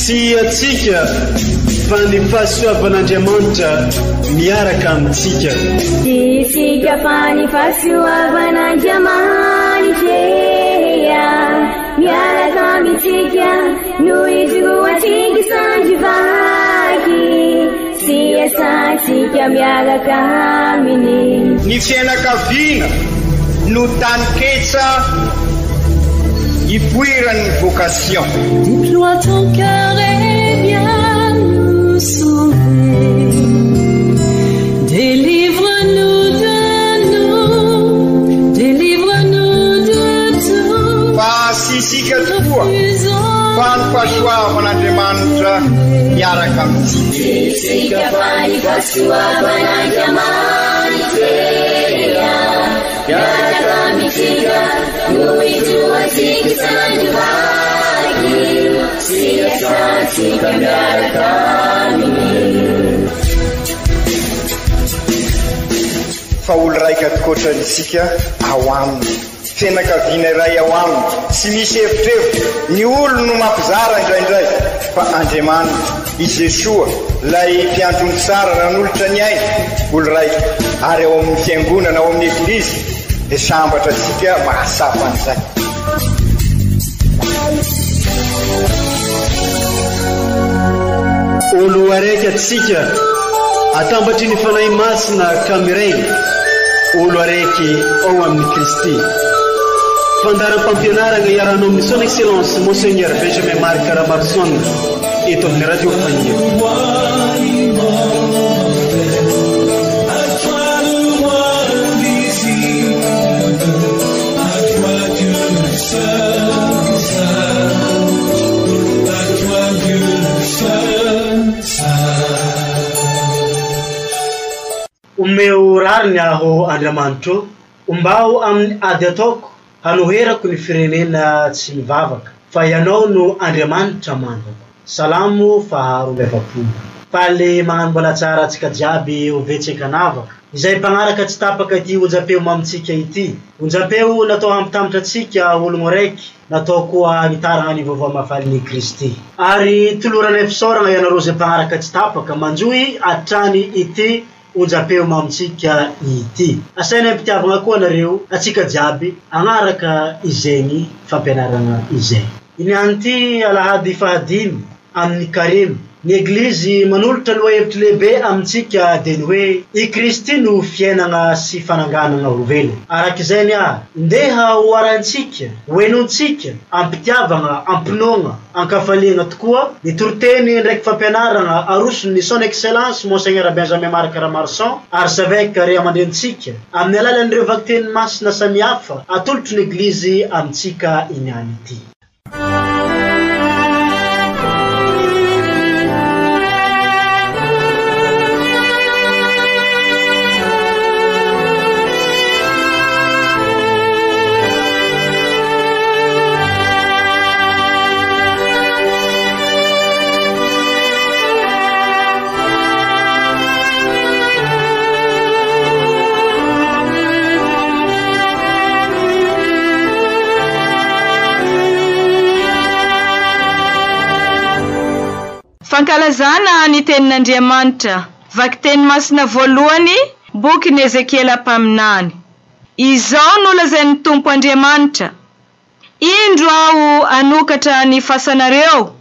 Tsy antsika fa ny fahasoavan'Andriamanitra miaraka amintsika. Tsy isika fa ny fahasoavan'Andriamanitra miaraka amintsika no ijoroantsika sandry vaky sy iasantsika miaraka aminy. Ny fianakaviana no taninketsa ipoiran'ny vocation. Déploie ton cœur et viens nous sauver. Délivre-nous de nous, délivre-nous de tout. Fa tsy isika tokoa fa ny fahasoavan'Andriamanitra miaraka amintsika. Tsy isika fa ny fahasoavan'Andriamanitra miaraka amintsika no ijoroantsika sandry vaky sy iasantsika miaraka aminy. Fa olo raika tokoatra isika ao aminy. Fianakaviana iray ao aminy, tsy misy evitrevitra, ny olony no mampizara indraindray, fa Andriamanitra, i Jesoa, ilay mpiandry omby tsara nanolotra ny ainy, olo raika, ary ao amin'ny fiangonana, ao amin'ny Eglizy, dia sambatra antsika mahatsapa an'izay. Olo araiky atsika atambatry ny Fanahy Masina ka miray olo araiky ao amin'i Kristy. Fandaharam-pampianaragna iarahanao amin'ny Son Excellence Monseigneur Benjamin Marc Ramaroson eto amin'ny Radio Fagniry. Omeo rariny aho Andriamanitro, ombao amin'ny ady ataoko hanoherako ny firenena tsy mivavaka, fa Ianao no Andriamanitra mandako. Salamo faha 42. Faly magnano mbola tsara antsika jiaby ho vetsen-kanavaka, izay mpagnaraka tsy tapaka ity onjam-peo mamintsika ity. Onjam-peo natao hampitambatra antsika ologno araiky, natao koa hanitaragna ny vaovao mahafalin'i Kristy. Ary toloranay fisaoragna ianareo izay mpagnaraka tsy tapaka manjohy hatrany ity onjam-peo mamintsika ity. Asainay am-pitiavagna koa anareo, antsika jiaby, hagnaraka izegny fampianaragna izay. Iniany ity alahady fahadimy amin'ny Karemy, ny Eglizy manolotra lohahevitry lehibe amintsika dia ny hoe I Kristy no fiainana sy fananganana ho velona. Araka izay ny ahy, ndeha ho arahintsika, ho henointsika, am-pitiavana, am-pinoana, an-kafaliana tokoa ny toriteny ndraiky fampianarana aroson'ny Son Excellence Monseigneur Benjamin Marc Ramaroson, Archevêque ray aman-drenintsika, amin'ny alalan'ireo vakiteny masina samihafa atolotry ny Eglizy amintsika iniany ity. Fankalazana ny Tenin'Andriamanitra, Vakiteny masina voalohany, Bokin'i Ezekiela mpaminany. Izao no lazain'ny Tompo Andriamanitra, Indro Aho hanokatra ny fasanareo,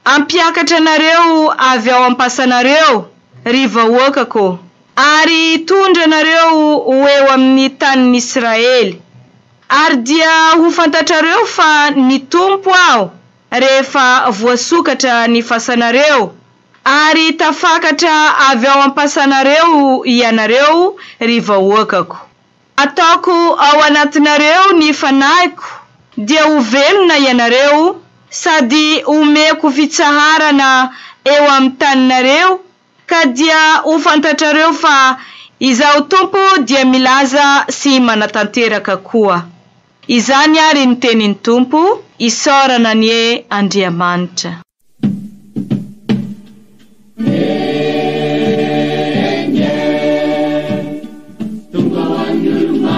hampiakatra anareo avy ao am-pasanareo, ry vahoakako, ary hitondra anareo ho eo amin'ny tanin'i Israely. Ary dia ho fantatrareo fa ny Tompo Aho, rehefa voasokatra ny fasanareo, ary tafakatra avy ao am-pasanareo ianareo, ry vahoakako. Ataoko ao anatinareo ny Fanahiko, dia ho velona ianareo, sady homeko fitsaharana eo amin'ny taninareo, ka dia ho fantatrareo fa Izaho Tompo dia milaza sy manatanteraka koa. Izany àry ny tenin'ny Tompo, isaorana anie Andriamanitra. Eny e, tonga ho an'ny olo-marina.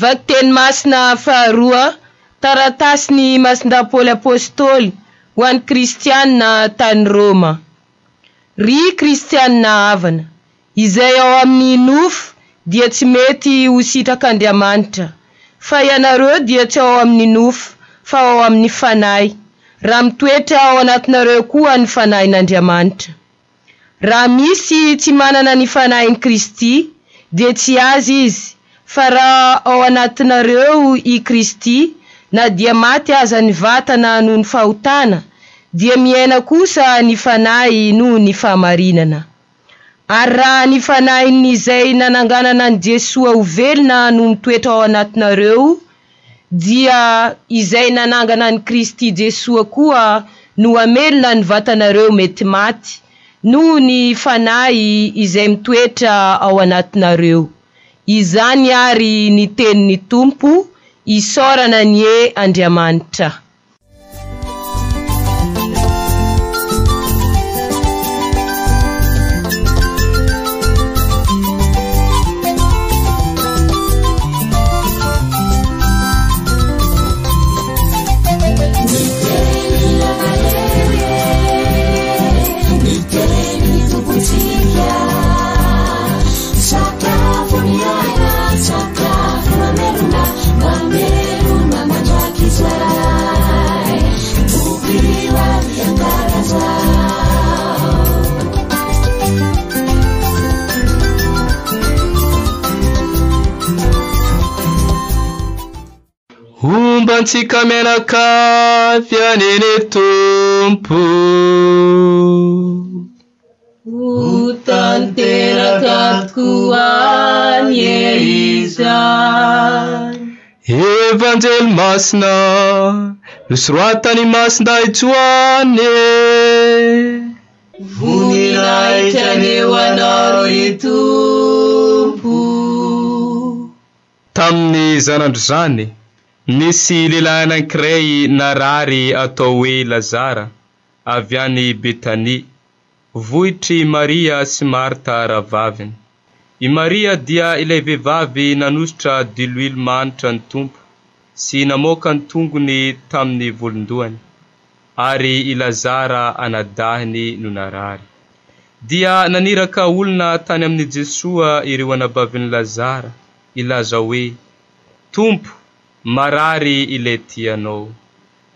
Vakiteny masina faharoa, taratasin'i Masindahy Paoly Apostoly ho an'ny Kristianina tany Roma. Ry Kristianina havana, izay ao amin'ny nofo dia tsy mety ho sitrak'Andriamanitra, fa ianareo dia tsy ao amin'ny nofo fa ao amin'ny Fanahy, raha mitoetra ao anatinareo koa ny Fanahin'Andriamanitra. Raha misy tsy manana ny Fanahin'i Kristy, dia tsy azy izy, fa raha ao anatinareo i Kristy, na dia maty aza ny vatana noho ny fahotana, dia miaina kosa ny Fanahy noho ny fahamarinana. Ary raha ny Fanahin'izay nananganana an'i Jesoa ho velona no mitoetra ao anatinareo, dia izay nanangana an'i Kristy Jesoa koa no hamelona ny vatanareo mety maty, noho ny Fanahy izay mitoetra ao anatinareo. Izany ary ny tenin'ny Tompo, isaorana anie Andriamanitra. Homba antsika mianakavy anie ny Tompo. Ho tanteraka tokoa anie izany. Evanjely masina nosoratan'i Masindahy Joany. Voninahitra anie ho anao ry Tompo. Tamin'ny zanandro izany, nisy lehilahy anankiray narary atao hoe Lazara, avy any Betania, vohitr'i Maria sy Marta rahavaviny. I Maria dia ilay vehivavy nanosotra diloilo manitra ny Tompo sy namoaka ny tongony tamin'ny volon-dohany, ary i Lazara anadahiny no narary. Dia naniraka olona tany amin'i Jesoa ireo anabavin'i Lazara hilaza hoe, Tompo, marary ilay tianao.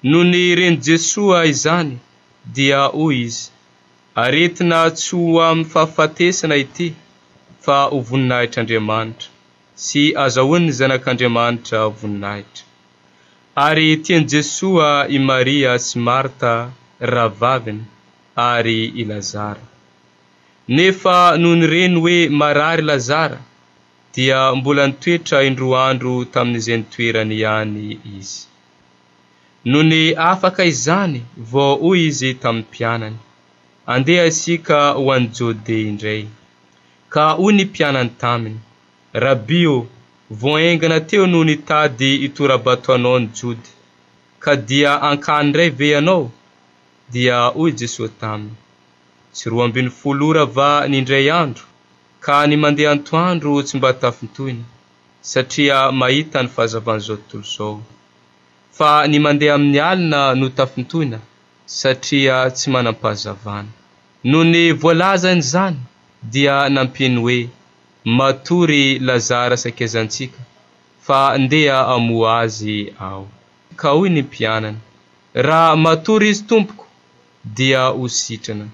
Nony ren'i Jesoa izany, dia hoy izy, Aretina tsy ho amin'ny fahafatesana ity, fa ho voninahitr'Andriamanitra, sy azahoan'ny Zanak'Andriamanitra voninahitra. Ary tian'i Jesoa i Maria sy Marta rahavaviny ary i Lazara. Nefa nony reny hoe marary Lazara, dia mbola nitoetra indroa andro tamin'izay nitoerany ihany izy. Nony afaka izany vao hoy izy tamin'ny mpianany: Andeha isika ho any Jodea indray. Ka hoy ny mpianany taminy: Rabi ô, vao haingana teo no nitady hitora-bato anao ny Jody, ka dia hankany indray ve ianao? Dia hoy Jesoa taminy: Tsy 12 ora va ny indray andro, ka ny mandeha antoandro tsy mba tafintohina, satria mahita ny fahazavan'izao tontolo izao. Fa ny mandeha amin'ny alina no tafintohina, satria tsy manam-pahazavana. Nony voalazany izany, dia nampiany hoe: Matory Lazara sakaizantsika, fa ndeha hamoha azy aho. Ka hoy ny mpianany: Raha matory izy tompoko, dia ho sitrana.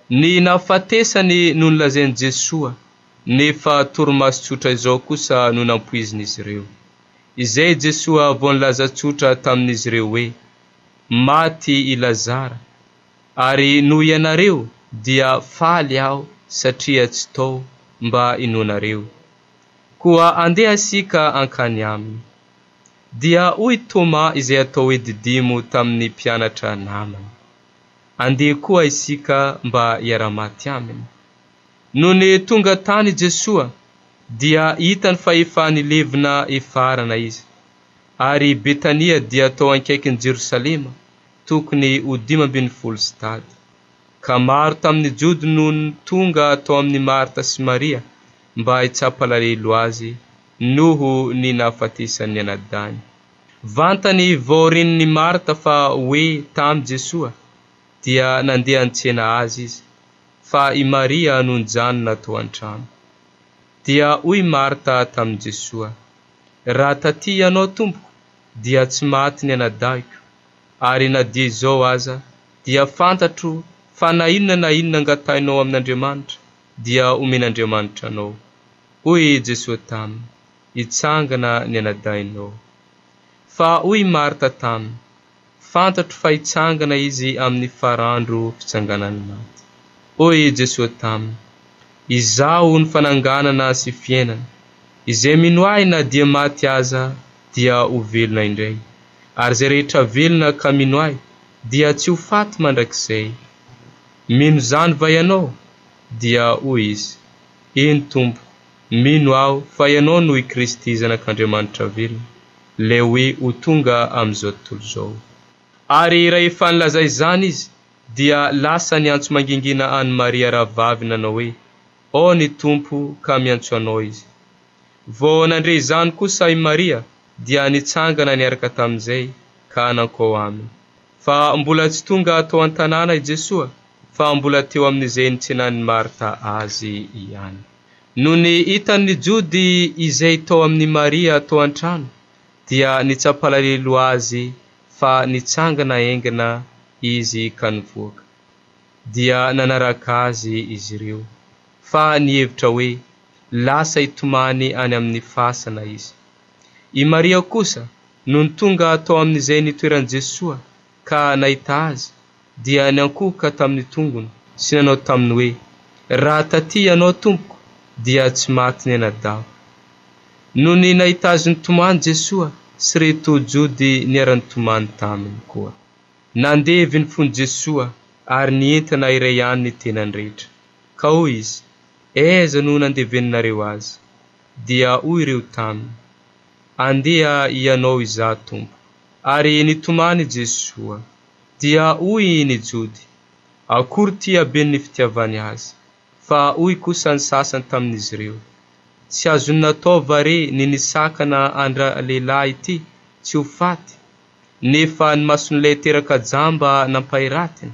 Ny nahafatesany no nolazain'i Jesoa, nefa torimaso tsotra izao kosa no nampoizin'izy ireo. Izay Jesoa vao nilaza tsotra tamin'izy ireo hoe: Maty i Lazara, ary noho ianareo dia faly aho satria tsy tao mba hinoanareo. Koa andeha isika hankany aminy. Dia hoy Toma izay atao hoe Didimo tamin'ny mpianatra namany: Andeha koa isika mba hiara-maty aminy. Nony tonga tany Jesoa, dia hitany fa efa nilevina hefarana izy. Ary Betania dia tao akaikin'i Jerosalema, tokony ho 15 stady. Ka maro tamin'ny Jody no tonga tao amin'i Marta sy Maria mba hitsapa alahelo azy noho ny nahafatesan'ny anadahiny. Vantany vao renin'i Marta fa hoe tamin'i Jesoa, dia nandeha nitsena azy izy, fa i Maria no nijanona tao an-trano. Dia hoy Marta tamin'i Jesoa: Raha taty ianao tompoko, dia tsy maty ny anadahiko, ary na dia izao aza, dia fantatro fa na inona na inona angatahinao amin'Andriamanitra, dia omen'Andriamanitra anao. Hoy Jesoa taminy: Hitsangana ny anadahinao. Fa hoy Marta taminy: Fantatro fa hitsangana izy amin'ny farandro fitsanganan'ny maty. Hoy Jesoa taminy: Izaho no fananganana sy fiainana. Izay mino ahy na dia maty aza dia ho velona indray. Ary izay rehetra velona ka mino ahy dia tsy ho faty mandrakizay. Mino izany va ianao? Dia hoy izy: Eny Tompo, mino aho fa ianao no i Kristy Zanak'Andriamanitra velona, ilay hoe ho tonga amin'izao tontolo izao. Ary rahefa nilaza izany izy, dia lasa niantso mangingina an'i Maria rahavavy nanao hoe: Ao ny Tompo ka miantso anao izy. Vao nandre izany kosa i Maria, dia nitsangana niaraka tamin'izay ka nankao aminy. Fa mbola tsy tonga tao an-tanàna i Jesoa, fa mbola teo amin'izay nitsenan'i Marta azy ihany. Nony hitan'ny Jody izay tao amin'i Maria tao an-trano, dia nitsapalahelo azy fa nitsangana haingana izy ka nivoaka. Dia nanaraka azy izy ireo, fa nihevitra hoe lasa hitomany any amin'ny fasana izy. I Maria kosa, nony tonga tao amin'izay nitoeran'i Jesoa ka nahita azy, dia niankohoka tamin'ny tongony sy nanao taminy hoe: Raha taty ianao tompoko, dia tsy maty ny anadahiko. Nony nahita azy nitomany Jesoa sy ireto Jody niara-nitomany taminy koa. Nandevy ny fon'i Jesoa ary nientana iray ihany ny tenany rehetra. Ka hoy izy: Aiza no nandeveninareo azy? Dia hoy ireo taminy: Andeha ianao izaho Tompo. Ary nitomany Jesoa. Dia hoy ny Jody: Akory ty haben'ny fitiavany azy. Fa hoy kosa ny sasany tamin'izy ireo: Tsy azony natao va re ny nisakana an-dralehilahy ity tsy ho faty, nefa ny mason'ilay teraka jamba nampahiratiny?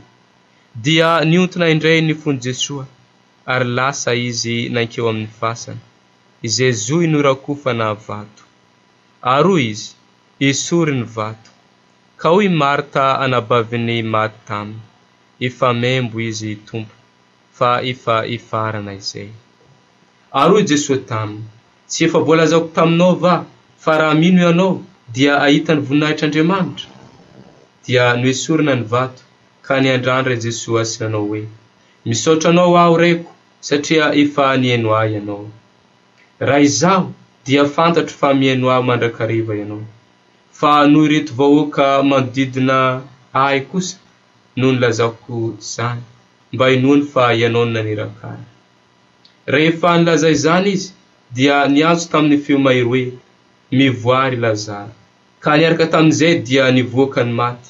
Dia niontona indray ny fon'i Jesoa, ary lasa izy nankeo amin'ny fasana, izay zohy norakofana vato. Ary hoy izy: Esory ny vato. Ka hoy Marta anabavin'ny maty taminy: Efa maimbo izy Tompo, fa efa hifarana izay. Ary hoy Jesoa taminy: Tsy efa voalazako taminao va fa raha mino ianao dia hahita ny voninahitr'Andriamanitra? Dia noesorina ny vato, ka niandrandra i Jesoa sy nanao hoe: Misaotra anao aho Raiko, satria efa nihaino ahy ianao. Raha izaho, dia fantatro fa mihaino ahy mandrakariva ianao. Fa noho ireto vahoaka manodidina ahy kosa no nilazako izany, mba hinoany fa Ianao no naniraka ahy. Rehefa nilaza izany izy, dia niantso tamin'ny feo mahery hoe, Mivoaha ry Lazara! Ka niaraka tamin'izay dia nivoaka ny maty.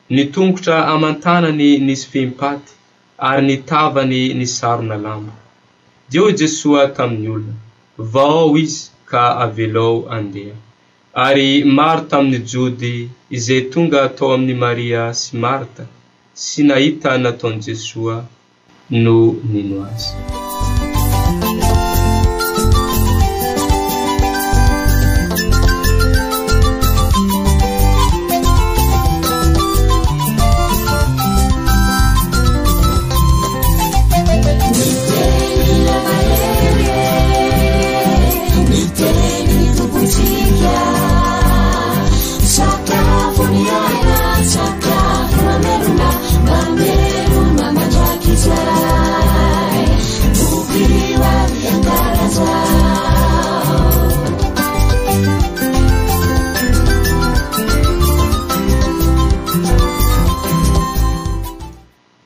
Ny tongotra aman-tanany nisy fehim-paty, ary ny tavany nisarona lamba. Dia hoy Jesoa tamin'ny olona, Vahao izy ka avelao handeha. Ary maro tamin'ny Jody izay tonga tao amin'i Maria sy Marta sy nahita ny nataon'i Jesoa no nino Azy.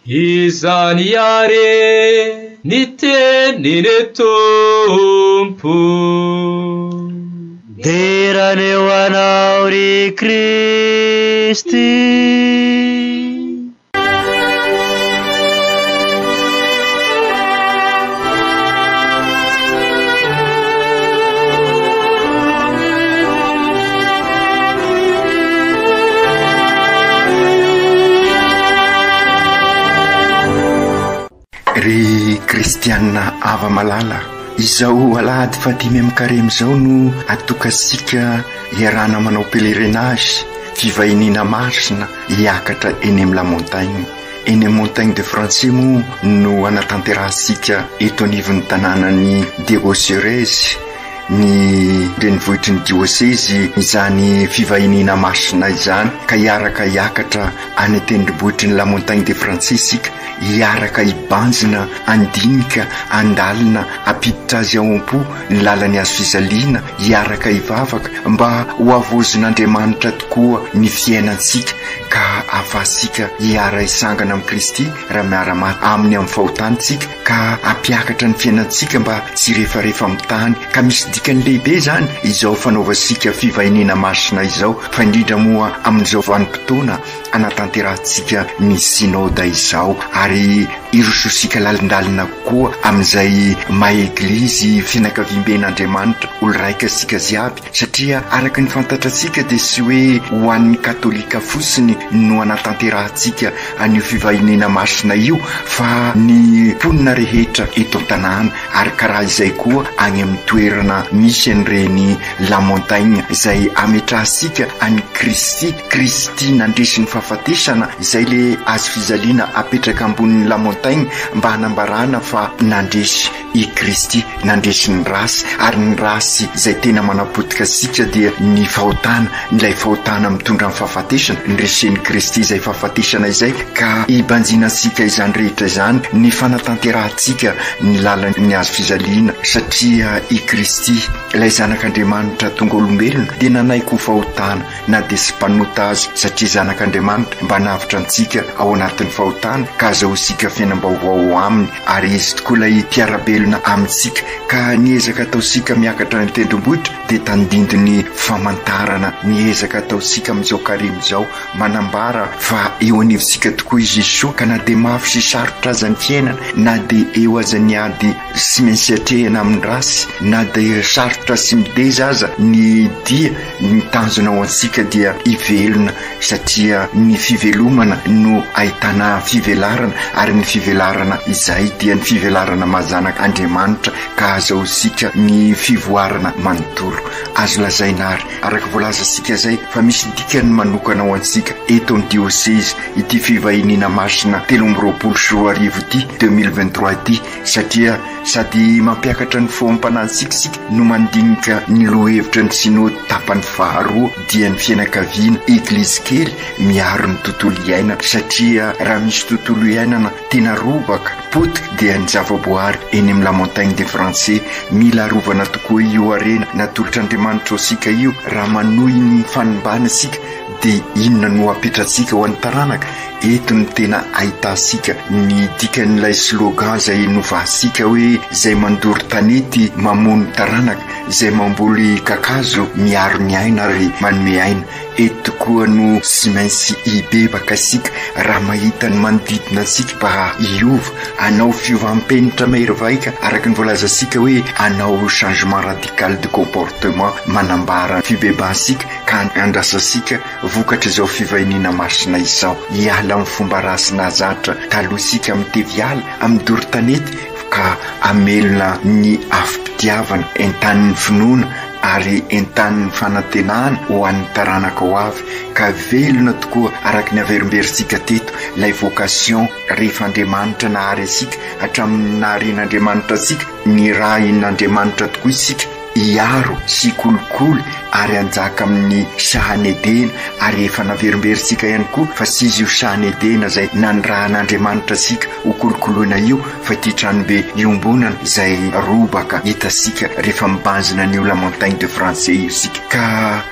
Izany àry ny tenin'ny Tompo. Derany ho anao ry Kristy. Ry kristiana hava-malala, izao alahady fahadimy amin'ny karemy izao no atokasika hiarahana manao pèlerinage, fivahiniana masina, hiakatra eny amin'ny La Montagne. Eny amin'ny Montagne de Français moa no hanatanterahantsika eto anivon'ny tanànan'i Diego Suarez, ny renivohitry ny diosezy, izany fivahiniana masina izany, ka hiaraka hiakatra any an-tendrombohitry ny La Montagne de Français isika, hiaraka hibanjina, handinika, handalina, hampiditra azy ao am-po ny lalan'ny hazo fijaliana, hiaraka hivavaka mba ho havozin'Andriamanitra tokoa ny fiainantsika ka hahafahantsika hiara-hisangana amin'i Kristy raha miara-maty Aminy amin'ny fahotantsika ka hampiakatra ny fiainantsika mba tsy hirefarefa amin'ny tany ka misy dikany lehibe izany izao fanaovantsika fivahiniana masina izao fa indrindra moa amin'izao vanim-potoana hanatanterahantsika ny Synoda izao ary hirososika lalindalina kokoa amin'izay maha Eglizy fianakaviamben'Andriamanitra olo-raika isika jiaby satria araka ny fantatrantsika dia tsy hoe ho an'ny katolika fotsiny no hanatanterahantsika an'io fivahiniana masina io fa ny mponina rehetra eto an-tanàna ary karaha izay koa any amin'ny toerana misy an'ireny La Montagne izay ametrahantsika an'i Kristy, Kristy nandresy ny fahafatesana, izay le hazo fijaliana apetraka ambonin'ny La Montagne mba hanambarana fa nandresy i Kristy, nandresy ny ratsy, ary ny ratsy izay tena manapotika antsika dia ny fahotana, ilay fahotana mitondra ny fahafatesana, noresen'i Kristy izay fahafatesana izay ka hibanjinantsika izany rehetra izany ny fanatanterahantsika ny lalan'ny hazo fijaliana satria i Kristy ilay Zanak'Andriamanitra tonga olombelona dia nanaiky ho fahotana na dia tsy mpanota aza satria Zanak'Andriamanitra mba hanavotra antsika ao anatin'ny fahotana ka azahoantsika fiainam-baovao ao aminy ary Izy tokoa ilay mpiara-belona amintsika ka ny ezaka ataontsika miakatra any an-tendrombohitra dia tandindon'ny famantarana ny ezaka ataontsika amin'izao karemy izao, manambara fa eo anivontsika tokoa i Jesoa ka na dia mafy sy sarotra aza ny fiainana, na dia eo aza ny ady tsy maintsy atrehina amin'ny ratsy, na dia sarotra sy mideza aza ny dia, ny tanjona ho antsika dia hivelona satria ny fivelomana no ahitana fivelarana ary ny fivelarana izay dia ny fivelarana maha zanak'Andriamanitra ka azahoantsika ny fivoarana manontolo. Azo lazaina àry, araka voalazantsika izay, fa misy dikany manokana ho antsika eto amin'ny diosezy ity fivahiniana masina 2023 ity, 2023 ity, satria sady mampiakatra ny foham-panahintsika isika no mandinika ny lohahevitra ny Synode tapany faharoa dia ny fianakaviana, Eglizy kely miaraka. hiaro ny tontolo iainana satria raha misy tontolo iainana tena robaka, potika dia ny zavaboary eny amin'ny la montagne des français. Mila arovana tokoa io harena natolotr'Andriamanitra ho antsika io. Raha manohy ny fanimbana isika dia inona no hapetratsika ho an'ny taranaka? Eto no tena ahitantsika ny dikan'ilay slogan izay novahantsika hoe izay mandoro tanety mamono taranaka, izay mamboly kakazo miaro ny aina ary manome aina. Eto tokoa no tsy maintsy hibebaka isika raha mahita ny manodidina antsika mba hiova, hanao fiovam-penitra mahery vaika araka ny voalazantsika hoe hanao changement radical de comportement manambara fibebahantsika ka andrasantsika vokatr'izao fivahiniana masina izao. Hiala amin'ny fomba ratsy nahazatra taloha isika amin'ny teviala, amin'ny doro tanety ka hamelona ny afom-pitiavana, entanin'ny finoana ary entanin'ny fanantenana ho an'ny taranaka ho avy ka velona tokoa araka ny averimberintsika teto ilay vocation rehefa Andriamanitra nahary antsika hatramin'ny naharian'Andriamanitra antsika nirahin'Andriamanitra tokoa isika hiaro sy hikolikoly ary hanjaka amin'ny sahan'Edena ary efa naverimberintsika ihany koa fa tsy izy io sahan'Edena izay nanirahan'Andriamanitra antsika ho kolokoloina io fa ity tranobe iombonana izay robaka hitantsika rehefa mibanjina an'io la montagne de français io isika ka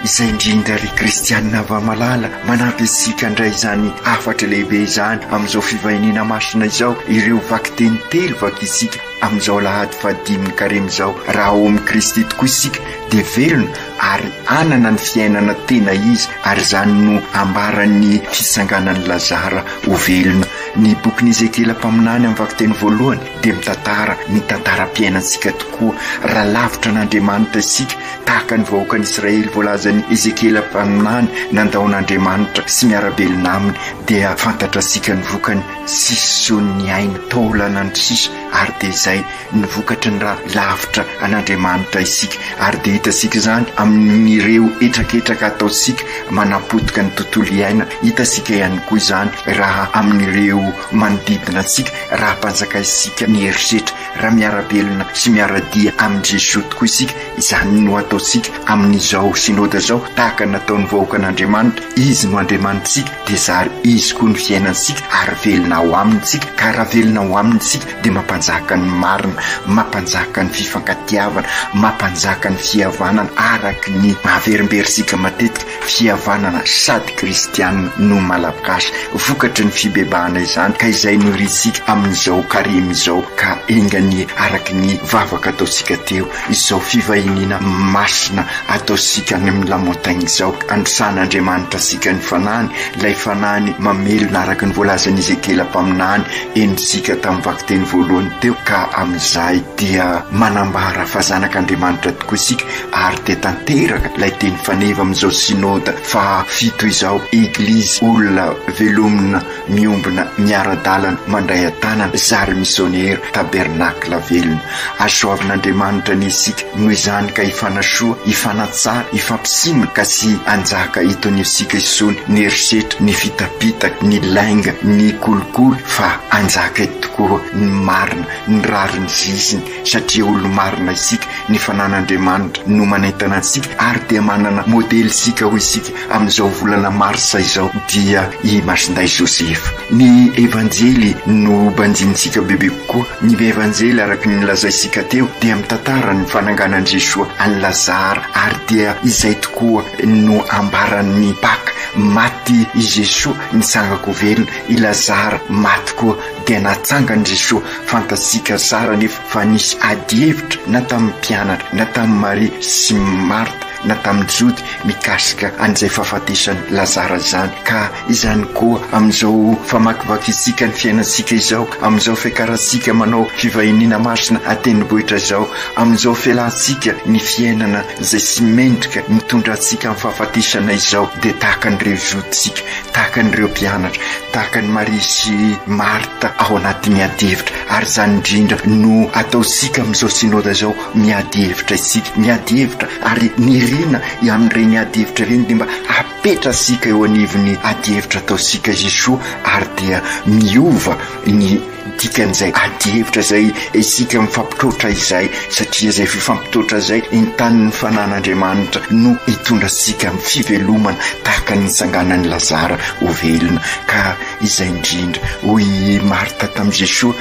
izay indrindra ry kristianina hava-malala manampy antsika handray izany hafatra lehibe izany amin'izao fivahiniana masina izao ireo vakiteny telo vakintsika amin'izao alahady fahadimin'ny karemy izao raha ao amin'i Kristy tokoa isika dia velona ary hanana ny fiainana tena izy ary izany no ambaran'ny fitsanganan'i Lazara ho velona. Ny bokin'i Ezekiela mpaminany amin'ny vakiteny voalohany dia mitantara ny tantaram-piainantsika tokoa. Raha lavitra an'Andriamanitra isika, tahaka ny vahoakan'Israely voalazan'i Ezekiela mpaminany nandao an'Andriamanitra sy miara-belona aminy, dia fantatrasika ny vokany, tsisy intsony ny aina, taolana ny sisa ary dia izay ny vokatry ny raha lavitra an'Andriamanitra isika ary dia hitantsika izany amin'ireo hetraketraka ataontsika manapotika ny tontolo iainana, hitantsika ihany koa izany raha amin'ireo manodidina antsika, raha ampanjakaintsika ny herisetra, raha miara-belona sy miara-dia amin'i Jesoa tokoa isika, izany no ataontsika amin'izao Synoda izao tahaka ny nataon'ny vahoakan'Andriamanitra, Izy no Andriamanitsika dia zary Izy koa ny fiainantsika ary velona ao Aminy isika, ka raha velona ao Aminy isika dia mampanjaka ny marina, mampanjaka ny fifankatiavana, mampanjaka ny fihavanana araka ny averimberintsika matetika, fihavanana sady kristiana no malagasy, vokatry ny fibebahana izany ka izay no irintsika amin'izao karemy izao ka enga anie araka ny vavaka ataontsika teo izao fivahiniana masina ataontsika any amin'ny la montagne izao, androsahan'Andriamanitra antsika ny Fanahiny, ilay Fanahiny mamelona araka ny voalazan'i Ezekiela mpaminany henontsika tamin'ny vakiteny voalohany teo, ka amin'izay dia manambara fa zanak'Andriamanitra tokoa isika ary dia tanteraka ilay teny faneva amin'izao Synoda faha fito izao, Eglizy olona velomina miombona miara-dalana mandray an-tanana zary misionera tabernakla velona. Hasoavin'Andriamanitra anie isika noho izany ka hifanasoa, hifanatsara, hifampisimina ka tsy hanjaka eto anivontsika intsony ny herisetra, ny fitapitaka, ny lainga, ny kolikoly fa hanjaka eto tokoa ny marina, ny rariny ziziny satria olo-marina isika, ny fanan'Andriamanitra no manentana antsika ary dia manana modely isika hoy isika amin'izao volana marsa izao dia i Masindahy Josefa. Ny Evanjely no banjinintsika bebe kokoa. Ny Evanjely araka ny nolazaintsika teo dia mitantara ny fananganan'i Jesoa an'i Lazara ary dia izay tokoa no ambaran'ny Paka, maty i Jesoa nitsangako velona, i Lazara maty koa dia natsangan'i Jesoa. Fantatsika tsara anefa fa nisy adihevitra na tamin'ny mpianatra na tamin'i Maria sy Marta na tamin'ny Jody mikasika an'izay fahafatesan'i Lazara izany. Ka izany koa amin'izao famakivakintsika ny fiainantsika izao, amin'izao fiakarantsika manao fivahiniana masina an-tendrombohitra izao, amin'izao fialantsika ny fiainana izay tsy mendrika mitondra antsika amin'ny fahafatesana izao, dia tahaka an'ireo Jodintsika, tahaka an'ireo mpianatra, tahaka an'i Maria sy Marta ao anatin'ny adihevitra. Ary izany indrindra no ataontsika amin'izao Synoda izao, miady hevitra isika, miady hevitra ary ny. variana amin'ireny ady hevitra ireny dia mba apetrasika eo anivon'ny ady hevitra ataontsika Jesoa ary dia miova ny dikan'izay ady hevitra izay isika mifampitroatra izay satria izay fifampitroatra izay entanin'ny fanan'Andriamanitra no hitondra antsika amin'ny fivelomana tahaka ny nitsanganan'i Lazara ho velona ka izay indrindra hoy i Marta tamin'i Jesoa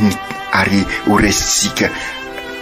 ny ary ho raisintsika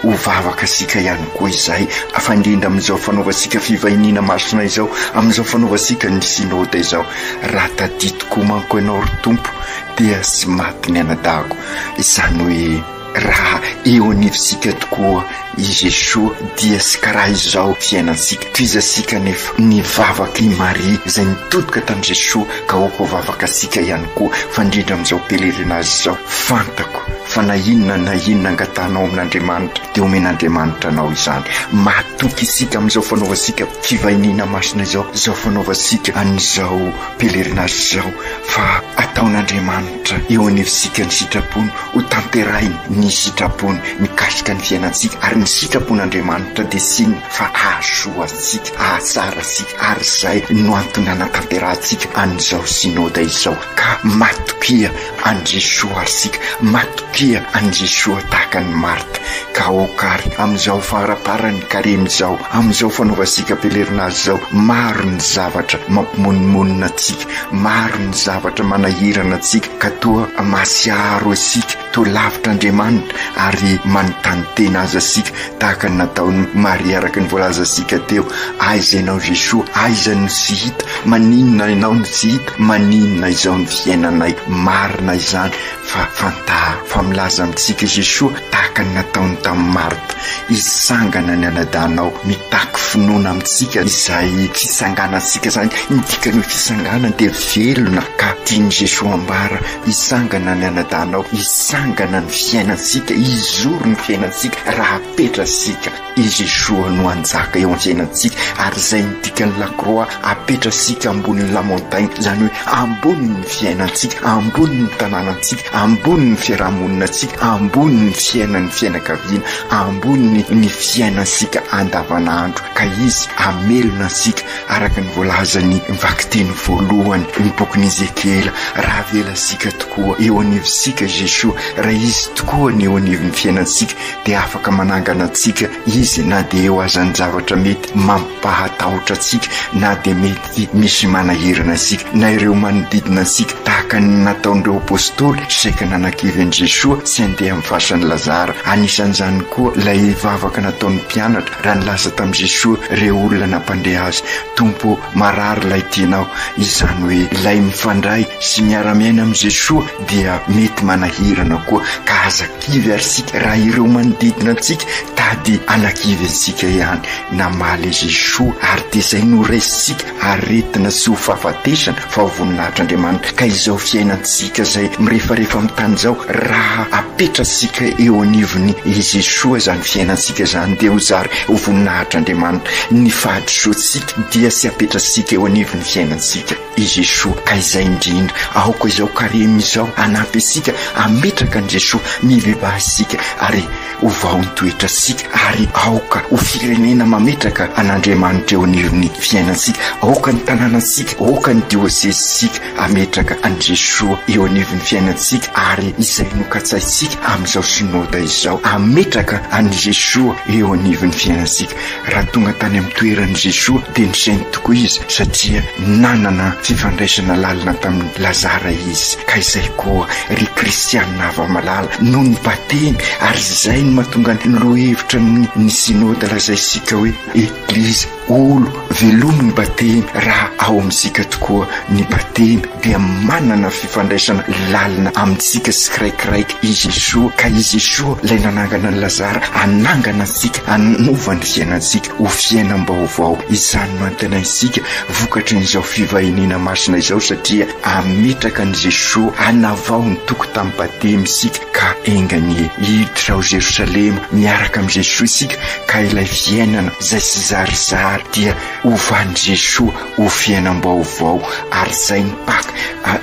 ho vavaka isika ihany koa izay fa indrindra amin'izao fanaovantsika fivahiniana masina izao, amin'izao fanaovantsika ny synoda izao. Raha tadidiko manko ianao ry Tompo dia tsy maty ny anadahako. Izany hoe raha eo anivontsika tokoa i Jesoa dia tsy karaha izao fiainantsika. Tohizantsika anefa ny vavak'i Maria izay nitodika tamin'i Jesoa ka aoka ho vavakantsika ihany koa fa indrindra amin'izao pèlerinage izao. Fantako fa na inona na inona angatahanao amin'Andriamanitra dia omen'Andriamanitra anao izany. Matoky isika amin'izao fanaovantsika fivahiniana masina izao, izao fanaovantsika an'izao pèlerinage izao fa ataon'Andriamanitra eo anivontsika ny sitrapony, ho tanterahiny ny sitrapony mikasika ny fiainantsika ary ny sitrapon'Andriamanitra dia tsy inona fa hahasoa antsika, hahatsara antsika ary izay no antony hanatanterahantsika an'izao synoda izao. Ka matokia an'i Jesoa ary isika, matokia an'i Jesoa tahaka an'i Marta. Ka aoka ary amin'izao faramparan'ny karemy izao, amin'izao fanaovantsika pèlerinage izao, maro ny zavatra mampimonomonona antsika, maro ny zavatra manahirana antsika, ka toa mahatsiaro isika toa lavitra Andriamanitra ary manontany tena aza isika tahaka ny nataon'i Maria araka ny voalazantsika teo, aiza ianao Jesoa, aiza no tsy hita, maninona ianao no tsy hita, maninona izao ny fiainanay, marina izany fa fantaro fa milaza amintsika Jesoa tahaka ny nataony tamin'i Marta, hitsangana ny anadahinao, mitaky finoana amintsika izay fitsanganantsika izany, ny dikan'io fitsanganana dia velona ka tian'i Jesoa ambara, hitsangana ny anadahinao, hitsangana ny fiainantsika, hijoro ny fiainantsika raha apetrasika i Jesoa no hanjaka eo amin'ny fiainantsika ary izay ny dikan'ny la croix apetrasika ambonin'ny la montagne, izany hoe ambonin'ny fiainantsika, ambonin'ny tanànantsika, ambonin'ny fiarahamoninantsika, ambonin'ny fiainan'ny fianakaviana, ambonin'ny ny fiainantsika andavanandro ka izy hamelona antsika Araka ny voalazan'ny vakiteny voalohany ny bokin'i Ezekiela, raha avelantsika tokoa eo anivontsika Jesoa, raha Izy tokoa ny eo anivon'ny fiainantsika, dia afaka manangana antsika Izy na dia eo aza ny zavatra mety mampahatahotra antsika, na dia mety misy manahirana antsika, na ireo manodidina antsika, tahaka ny nataon'ireo Apostoly saika nanakivy an'i Jesoa tsy handeha amin'ny fasan'i Lazara. Anisan'izany koa ilay vavaka nataon'ny mpianatra Raha nilaza tamin'i Jesoa ireo olona nampandre azy, Tompo ô, marary ilay tianao, izany hoe ilay mifandray sy miara-miaina amin'i Jesoa dia mety manahirana koa, ka aza kivy ary isika raha ireo manodidina antsika tady hanakivy antsika ihany. Namaly i Jesoa ary dia izay noraisintsika aretina tsy ho fahafatesana fa ho voninahitr'Andriamanitra, ka izao fiainantsika izay mirefarefa amin'ny tany izao, raha apetratsika eo anivon'i Jesoa izany fiainantsika izany dia ho zary ho voninahitr'Andriamanitra. Ny fahadisoantsika dia tsy apetratsika eo anivon'ny fiainantsika i Jesoa, ka izay indrindra, aoka izao karemy izao hanampy antsika hametraka an'i Jesoa, mibebaha isika ary Ovao ny toetrantsika ary aoka ho firenena mametraka an'Andriamanitra eo anivon'ny fiainantsika. Aoka ny tanànantsika, aoka ny diosezintsika hametraka an'i Jesoa eo anivon'ny fiainantsika ary izay nokatsaintsika amin'izao synoda izao, hametraka an'i Jesoa eo anivon'ny fiainantsika. Raha tonga tany amin'ny toeran'i Jesoa dia nisainy tokoa izy satria nanana fifandraisana lalina tamin'i Lazara izy. Ka izay koa ry kristianina hava-malala noho ny batemy ary izay no mahatonga ny lohahevitra ny synoda lazaintsika hoe Eglizy, olo, velomy ny batemy raha ao amintsika tokoa ny batemy dia manana fifandraisana lalina amintsika tsikiraikiraiky i Jesoa, ka i Jesoa ilay nanangana an'i Lazara hanangana antsika, hanova ny fiainantsika ho fiainam-baovao. Izany no antenaintsika vokatrin'izao fivahiniana masina izao satria hametraka an'i Jesoa hanavao ny toko tamin'ny batemy isika ka enga anie hiditra ao Jerosalema miaraka amin'i Jesoa isika ka ilay fiainana izay tsy zarizary. ary dia hovan'i Jesoa ho fiainam-baovao ary izay ny Paka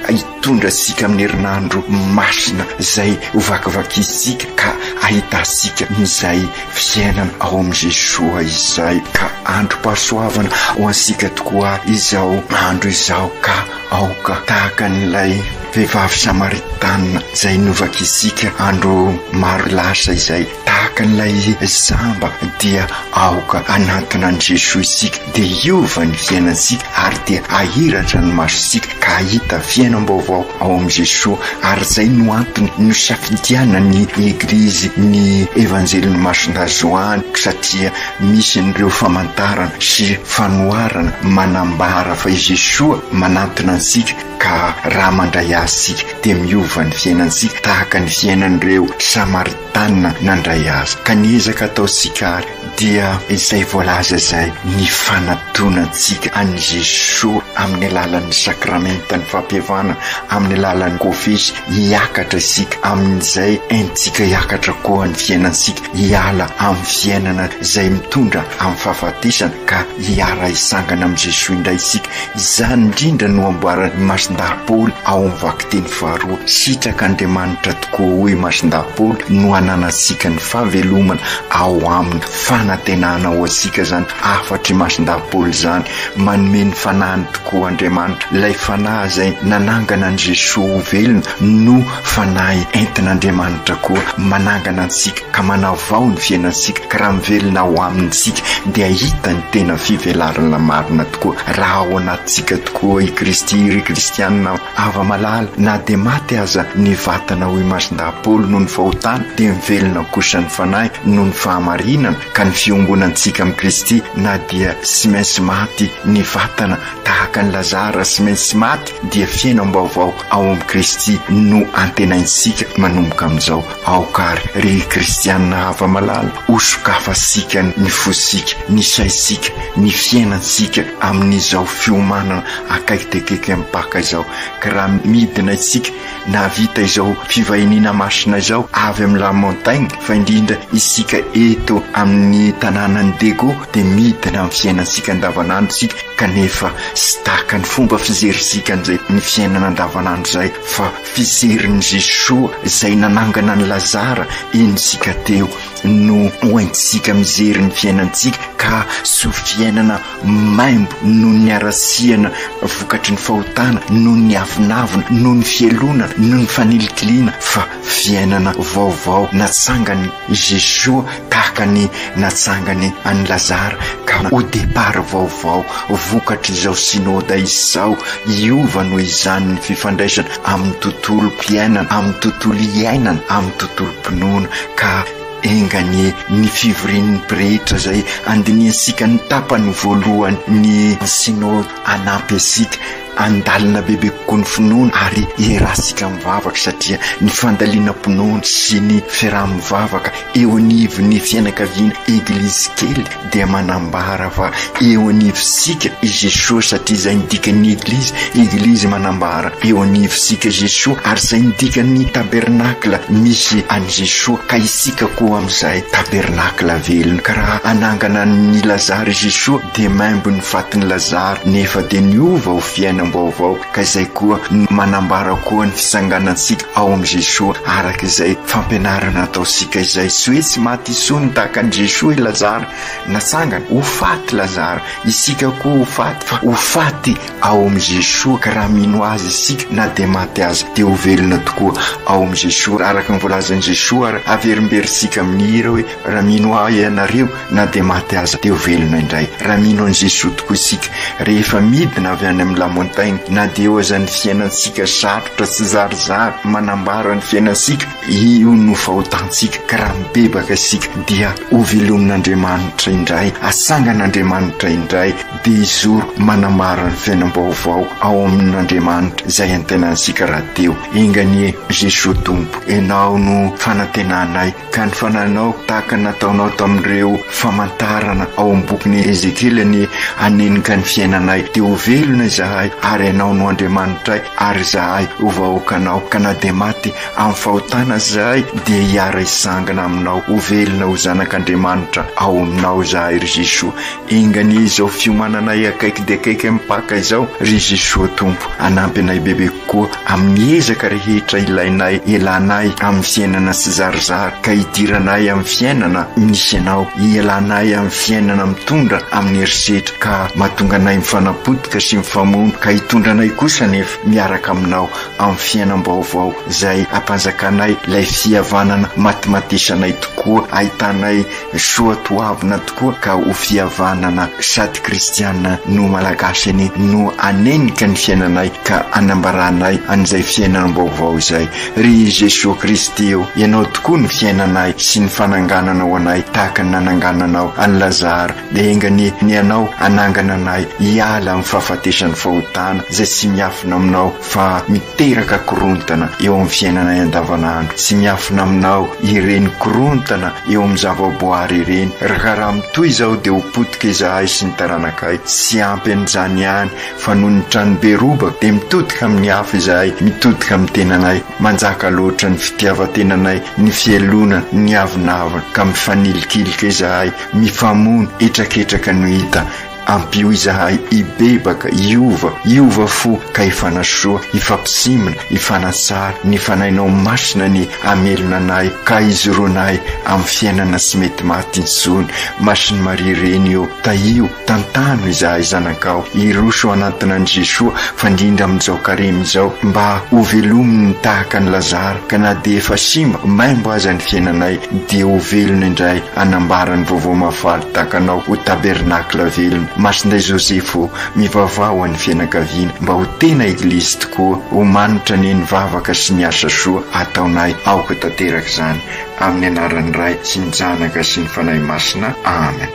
hitondra antsika amin'ny herinandro masina izay hovakivakintsika ka ahitantsika izay fiainana ao amin'i Jesoa izay ka androm-pahasoavana ho antsika tokoa izao andro izao ka aoka tahaka an'ilay vehivavy samaritana izay novakintsika andro maro lasa izay tahaka an'ilay jamba dia aoka hanantona an'i Jesoa isika dia hiova ny fiainantsika ary dia hahiratra ny masontsika ka hahita fiainam-baovao ao amin'i Jesoa ary izay no antony nosafidianan'ny Eglizy ny Evanjelin'i Masindahy Joany satria misy an'ireo famantarana sy fanoharana manambara fa i Jesoa manantona antsika ka raha mandray Azy isika dia miova ny fiainantsika tahaka ny fiainan'ireo Samaritanina nandray Azy ka ny ezaka ataontsika ary dia izay voalaza izay ny fanatonantsika an'i Jesoa amin'ny alalan'ny sakramentan'ny fampihavanana, amin'ny alalan'ny kofesy, hiakatra isika amin'izay entintsika hiakatra koa ny fiainantsika, hiala amin'ny fiainana izay mitondra amin'ny fahafatesana ka hiara-hisangana amin'i Jesoa indray isika. Izany indrindra no amboaran'i Masindahy Paoly ao amin'ny vakiteny faharoa, Sitrak'Andriamanitra tokoa hoy Masindahy Paoly no hananantsika ny fahavelomana ao aminy, fanantenana ho antsika izany hafatr'i Masindahy Paoly izany, manome ny fanahiny tokoa Andriamanitra, ilay fanahy izay nanangana an'i Jesoa ho velona no fanahy entin'Andriamanitra koa manangana antsika ka manavao ny fiainantsika, ka raha mivelona ao aminy isika dia hita ny tena fivelarana marina tokoa, raha ao anatintsika tokoa i Kristy ry kristianina Hava-malala, na dia maty aza ny vatana hoy Masindahy Paoly noho ny fahotana, dia mivelona kosa ny fanahy noho ny fahamarinana, ka ny fiombonantsika amin'i Kristy na dia tsy maintsy maty ny vatana tahaka an'i Lazara tsy maintsy maty dia fiainam-baovao ao amin'i Kristy no antenaintsika manomboka amin'izao. Aoka àry ry kristiana hava-malala ho sokafantsika ny fontsika, ny saintsika, ny fiainantsika amin'izao fiomanana akaiky dia akaiky amin'ny Paka izao, ka raha midina isika nahavita izao fivahiniana masina izao avy amin'ny La Montagne, fa indrindra isika eto amin'ny tanànan'i Dego dia midina amin'ny fiainantsika andavanandro isika, kanefa tsy tahaka ny fomba fijerintsika an'izay ny fiainana andavanandro izay fa fijerin'i Jesoa izay nanangana an'i Lazara eny isika teo no hoentintsika mijery ny fiainantsika ka tsy ho fiainana maimbo noho ny harasiana vokatry ny fahotana, noho ny avonavona, noho ny fialonana, noho ny fanilikiliana fa fiainana vaovao natsangan'i Jesoa tahaka ny natsangany an'i Lazara ka ho départ vaovao vokatr'izao Synoda izao. Hiova noho izany ny fifandraisana amin'ny tontolom-piainana, amin'ny tontolo iainana, amin'ny tontolom-pinoana ka enga anie ny fivorian'ny pretra izay andinihantsika ny tapany voalohany ny Synoda hanampy antsika handalina bebe kokoa ny finoana ary hiarahantsika mivavaka satria ny fandalinam-pinoana sy ny fiaraha-mivavaka eo anivon'ny fianakaviana Eglizy kely dia manambara fa eo anivontsika i Jesoa satria izay ny dikan'ny Eglizy, Eglizy manambara eo anivontsika Jesoa ary izay ny dikan'ny tabernakla misy an'i Jesoa ka isika koa amin'izay tabernakla velona ka raha hanangana an'i Lazara i Jesoa dia maimbo ny fatin'i Lazara nefa dia niova ho fiainam-baovao ka izay koa no manambara koa ny fitsanganantsika ao amin'i Jesoa araka izay fampianarana ataontsika izay. Tsy hoe tsy maty intsony tahaka an'i Jesoa i Lazara natsangana. Ho faty Lazara, isika koa ho faty fa ho faty ao amin'i Jesoa ka raha mino Azy isika na dia maty aza dia ho velona tokoa ao amin'i Jesoa araka ny voalazan'i Jesoa ary averimberintsika amin'ny hira hoe Raha mino Ahy ianareo, na dia maty aza, dia ho velona indray. Raha mino an'i Jesoa tokoa isika, rehefa midina avy any amin'ny La Montagne, na dia eo aza ny fiainantsika sarotra sy zarizary manambara ny fiainantsika, io no fahotantsika, ka raha mibebaka isika, dia hovelomin'Andriamanitra indray, hatsangan'Andriamanitra indray, dia hizoro manambara ny fiainam-baovao ao amin'Andriamanitra izay antenantsika rahateo. Enga anie Jesoa Tompo, Ianao no fanantenanay. Ka ny fanahinao tahaka ny nataonao tamin'ireo famantarana ao amin'ny bokin'i Ezekiela anie hanenika ny fiainanay, dia ho velona izahay ary Ianao no Andriamanitray ary izahay ho vahoakanao, ka na dia maty amin'ny fahotana aza izahay dia hiara-hisangana aminao ho velona ho zanak'Andriamanitra ao aminao izahay, ry Jesoa. Enga anie izao fiomananay akaiky dia akaiky amin'ny Paka izao, ry Jesoa Tompo, hanampy anay bebe kokoa amin'ny ezaka rehetra ilainay hialanay amin'ny fiainana tsizarizary ka hidiranay amin'ny fiainana misy Anao, hialanay amin'ny fiainana mitondra amin'ny herisetra ka mahatonga anay mifanapotika sy mifamono ka hitondra anay kosa anefa miaraka Aminao amin'ny fiainam-baovao izay hampanjakanay ilay fihavanana matimatesanay tokoa, ahitanay Soa toavina tokoa ka ho fihavanana sady kristiana no malagasy anie no hanenika ny fiainanay ka hanambaranay an'izay fiainam-baovao izay. Ry Jesoa Kristy ô, Ianao tokoa no fiainanay sy ny fananganana ho anay tahaka ny nanangananao an'i Lazara dia enga anie ny Anao hanangana anay hiala amin'ny fahafatesan'ny fahotana izay tsy miafina aminao fa miteraka korontana eo amin'ny fiainanay andavanandro. Tsy miafina aminao ireny korontana eo amin'ny zavaboary ireny. Ka raha mitohy izao dia ho potika izahay sy ny taranakay. Tsy ampy an'izany ihany fa noho ny tranobe robaka dia mitodika amin'ny hafa izahay, mitodika amin'ny tenanay. Manjaka loatra ny fitiavan-tenanay, ny fialonana, ny avonavona ka mifanilikilika izahay, mifamono, hetraketraka no hita. Ampio izahay hibebaka, hiova, hiova fo ka hifanasoa, hifampisimina, hifanatsara, ny Fanahinao Masina anie hamelona anay ka hijoroanay amin'ny fiainana tsy mety maty intsony. Masin'i Maria Reny ô, tahio, tantano izahay zanakao hiroso hanantona an'i Jesoa fa indrindra amin'izao karemy izao mba ho velominy tahaka an'i Lazara ka na dia efa simba, maimbo aza ny fiainanay dia ho velona indray hanambara ny vaovao mahafaly tahaka anao ho tabernakla velona. Masinday Joseph ô, mivavaha ho an'ny fianakaviana mba ho tena Eglizy tokoa, ho manitra anie ny vavaka sy ny asa soa ataonay, aoka tanteraka izany, amin'ny anaran'ny Ray sy ny Janaka sy ny Fanahy Masina. Amen.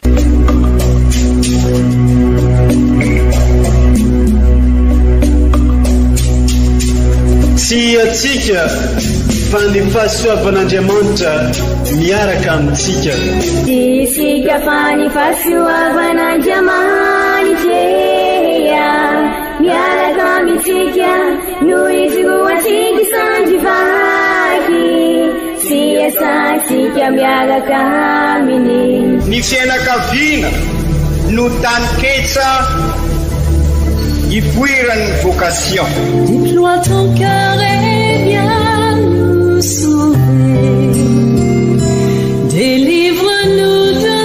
Tsy antsika fa ny fahasoavan'Andriamanitra miaraka amintsika. Tsy isika fa ny fahasoavan'Andriamanitra miaraka amintsika no ijoroantsika sandry vaky sy iasantsika miaraka aminy. Ny fianakaviana no taninketsa ipoiran'ny vocation. Déploie ton cœur et viens nous sauver. Délivre-nous de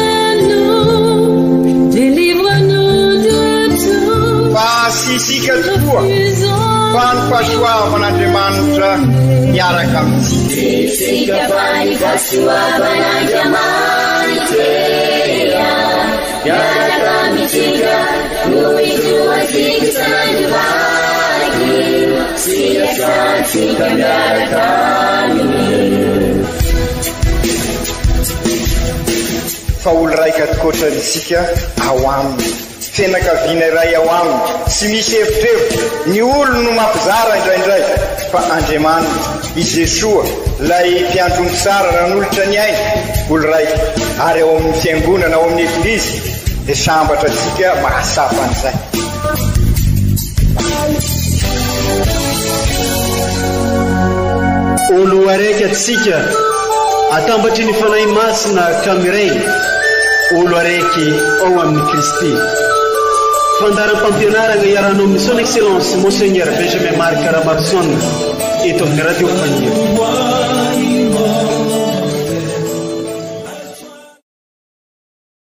nous, délivre-nous de tout. Fa tsy isika tokoa fa ny fahasoavan'Andriamanitra miaraka amintsika. Tsy isika fa ny fahasoavan'Andriamanitra miaraka amintsika no ijoroantsika sandry vaky sy iasantsika miaraka aminy. Fa olo raika tokoatra isika ao aminy, fianakaviana iray ao aminy, tsy misy evitrevitra, ny olo no mampizara indraindray, fa Andriamanitra, i Jesoa, ilay mpiandry omby tsara nanolotra ny ainy, olo raika, ary ao amin'ny fiangonana, ao amin'ny Eglizy, dia sambatra antsika mahatsapa an'izay. Olo araiky atsika atambatry ny Fanahy Masina ka miray olo araiky ao amin'i Kristy. Fandaharam-pampianaragna iarahanao amin'ny Son Excellence Monseigneur Benjamin Marc Ramaroson eto amin'ny Radio Faniry.